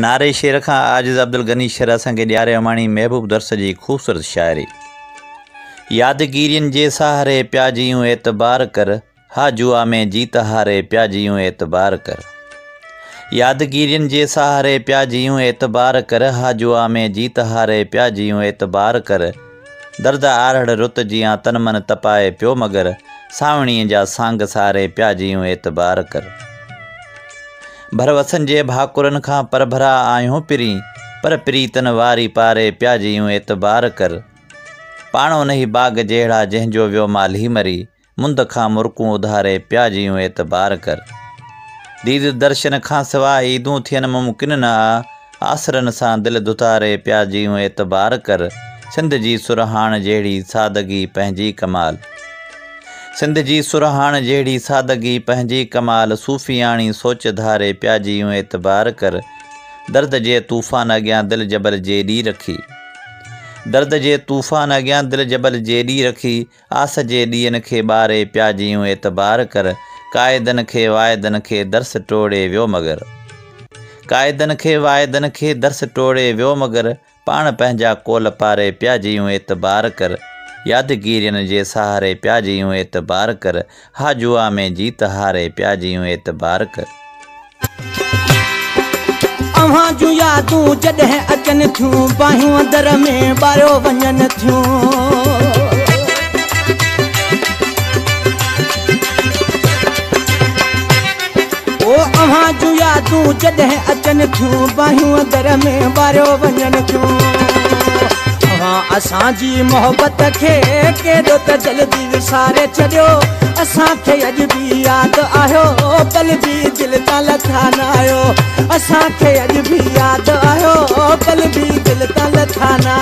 نعري شعر کان عاجز عبدالغني شر اسان کي ڏياري اماڻي محبوب درس جي خوبصورت شاعري. يادگيرين جي سهاري پيا جيئون اعتبار ڪر، ها جوا ۾ جيت هاري پيا جيئون اعتبار ڪر. يادگيرين جي سهاري پيا جيئون اعتبار ڪر، ها جوا ۾ جيت هاري پيا جيئون اعتبار ڪر. درد آرهڙ رت جيان تن من تپائي پيو مگر، سانوڻيء جا سانگ ساري پيا جيئون اعتبار ڪر. ڀروسن جي ڀاڪرن کان پرڀرا آهيون پرين، پر پريتن واري پاري پيا جيئون اعتبار ڪر. پاڻ انهي باغ جهڙا جنهن جو ويو مالهي مري، مند کان مرڪون اڌاري پيا جيئون اعتبار ڪر. ديد درشن کان سوا عيدون ٿين ممڪن نه آ، آسرن سان دل ڌتاري پيا جيئون اعتبار ڪر. سنڌ جي سرهاڻ جهڙي سادگي پنهنجي ڪمال. سنڌ جي سرهاڻ جهڙي سادگي پنهنجي ڪمال، صوفياڻي سوچ ڌاري پيا جيئون اعتبار ڪر. درد جي طوفان اڳيان دل جبل جيڏي رکي. درد جي طوفان اڳيان دل جبل جيڏي رکي، آس جي ڏيئن کي ٻاري پيا جيئون اعتبار ڪر. قاعدن کي واعدن کي درس ٽوڙي ويو مگر. قاعدن کي واعدن کي درس ٽوڙي ويو مگر، پاڻ پنهنجا قول پاري پيا جيئون اعتبار ڪر. يادگيرين جي سهاري پيا جيئون اعتبار ڪر، ها جوا ۾ جيت هاري پيا جيئون اعتبار ڪر. اوهان جون يادون جڏهن اچن ٿيون، باهيون اندر ۾ ٻاريو وڃن ٿيون. او اوهان جون يادون جڏهن اچن ٿيون، باهيون اندر ۾ ٻاريو وڃن ٿيون. اوهان اسان جي محبت کي ڪيڏو ته جلدي وساري ڇڏيو، اسان کي اڄ به ياد آهيو، پل به دل تان لٿا نه آهيو. اسان کي اڄ به ياد آهيو، پل به دل تان لٿا نه